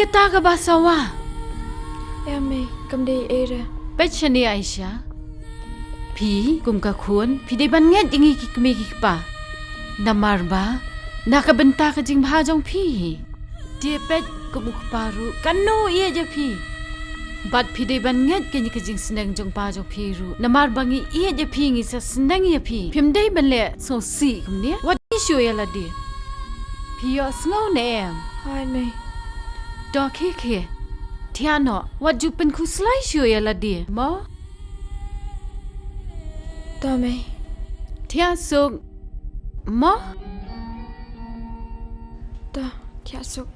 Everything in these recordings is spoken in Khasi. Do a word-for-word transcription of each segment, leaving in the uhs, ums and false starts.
Kata kaba sawa. Ïa mei, kam dei ei re. Peit shane Aisha. Phi kum ka khun, phi dei ban ngeit ïa ngi ki kmie ki kpa. Namar ba na ka bynta ka jingbha jong phi hi. Te peit kum u kpa ruh kan ym ïeit ïa phi. Bad phi dei ban ngeit kane ka jingsneng jong pa jong phi ruh. Namar ba ngi ïeit ïa phi, ngi sa sneng ïa phi. Phim dei ban leh sngewsih kumne. Wat ïoh shuh ïa lade. Phi ïohsngew ne em? Hai mei. To khie khie. Thiah noh, wat ju pynkhuslai shuh ïa lade mo. To mei. Thiah suk mo. To, thiah suk.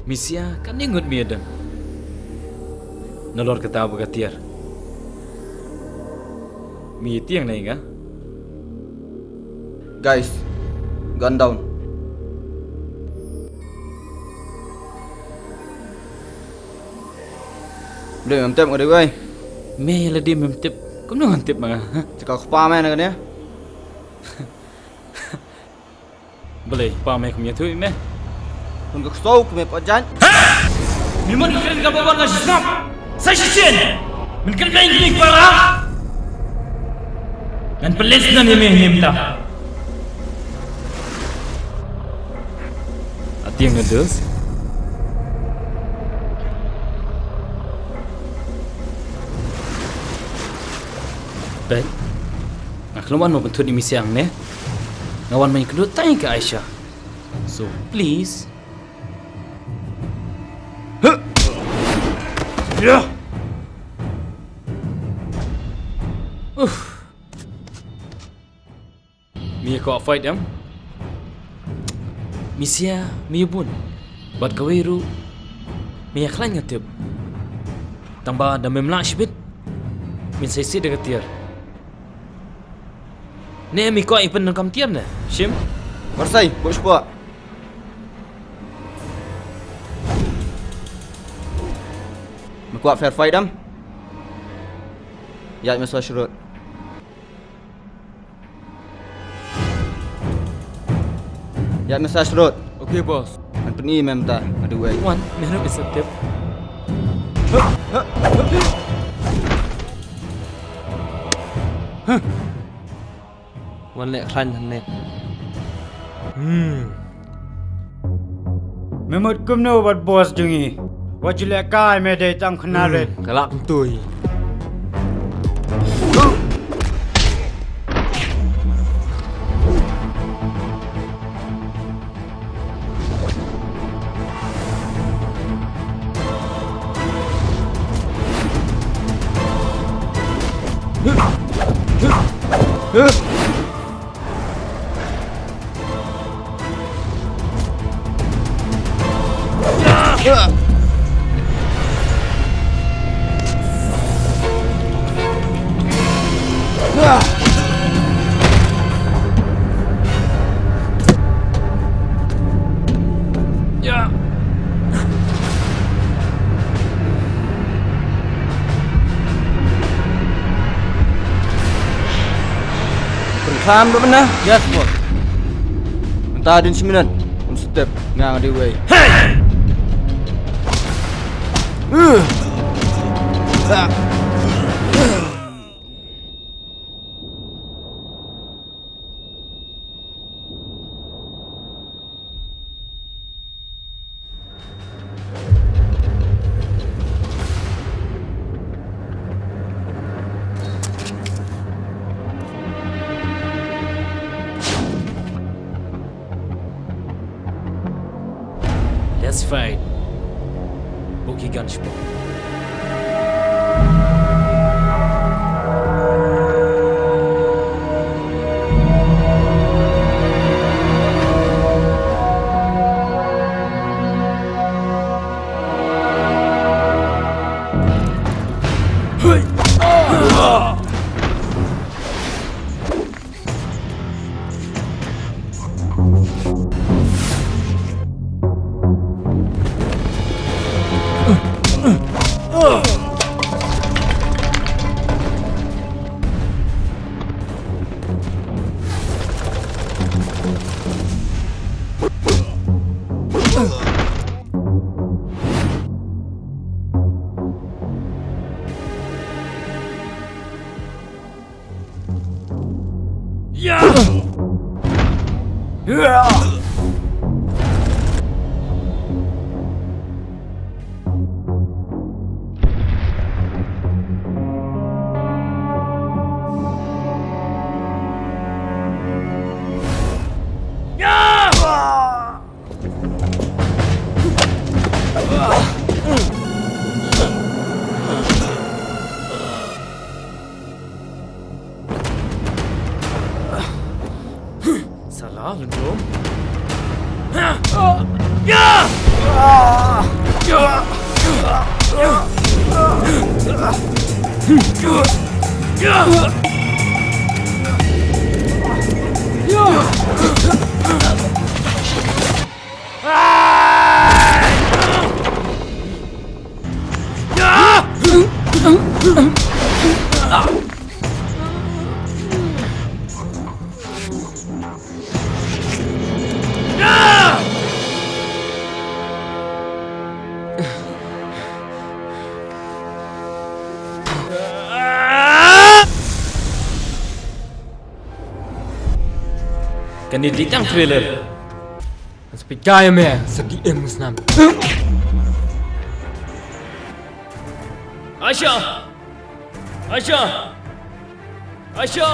Misia, kane ngut mi ïadon. Nalor kata ba ka tiar. Mi tiang na inga. Guys, gun down. Blei mem tip nga dei wei. Me la dei mem tip. Kumno ngan tip ma nga? Jaka kpa me na kane. Blei pa me kum ïathuh me. Kun ka kso kum me pa jan. Mi mon ka kren ka ba ban nga shisnam. Sa shisien. Min kren ka ingklik para. Ngan pelis nan ïa me him ta. Atieng na dus. Ben. Nga khlem wan ma pynthut ïa mi siang ne. Nga wan ma ïa kdut tang ïa ka Aisha. So please. Huh. Yeah. Uff. Mi ïa kwah fight em? Mi sia, mi ïa bun. Bad kawei ruh mi ïa khlaiñ nga tip. Tang ba da mem lah shibit. Min sa sih da ka tiar. Ne mi kwah ïa pyndonkam tiar ne? Shim? Marsai, bok shipok. Me kwah fair fight em? Ïaid me sa shrut. Ïaid me sa shrut. Okay, boss. Ngan pyni me mynta, nga dei uei. Wan, me hynrei bit sa tip. Wan leh khlaiñ hangne. Hmm. Me mut kumno bad boss jong ngi? Wat ju leh kai, me dei tang khynnah rit. Hmm, ka lah kumtui. Tam do mana? Yes, boss. Mynta dien shi minit. Un step nga ngi dei wei. Hey! Let's fight. Buki ganshpo. Sala lendong. Kane dei tang trailer. Sa pynjah ïa me sa D M musnam. Aisha! Aisha! Aisha!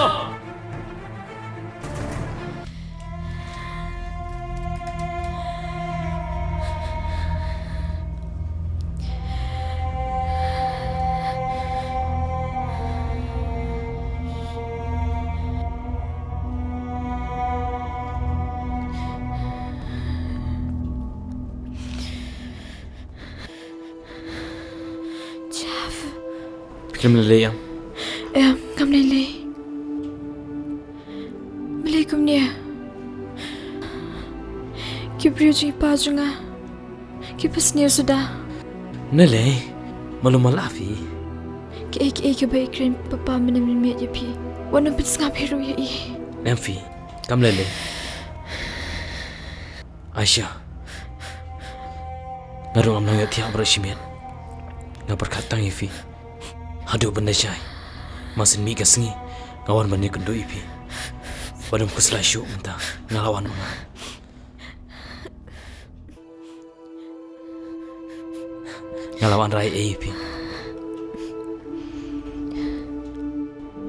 Jeff. Phi khlem lei lei ïa? Em, kam lei lei. Balei kumne? Ki briew jong i pa jong nga ki pynsniew suda. Balei? Malu mala phi. Kiei kiei kiba i kren papa mynne mynmiet ïa phi, wat nym pynsngap hi ruh ïa i. Em phi, kam lei lei. Aisha, nga ruh ngam nang ïohthiah baroh shi miet. Nga pyrkhat tang ïa phi. Haduh ban da shai, ma shen mih ka sngi nga wan ban ïakynduh ïa phi. Wat nym khuslai shuh mynta, nga la wan ma nga. Nga la wanrah ei ei ïa phi.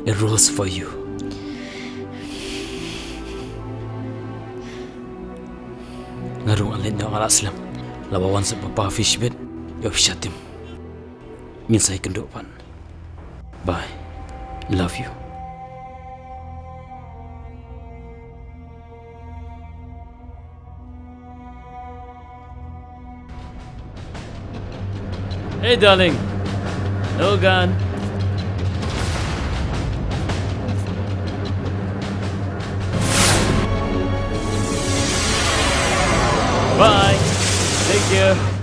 It rules for you. Nga ruh nga leit noh, nga la slem. Laba wan sha papa phi shibit, ïoh phi shah tim. Ngin sa ïakynduh pat. Bye. Love you. Hey, darling. No gun. Bye. Take care.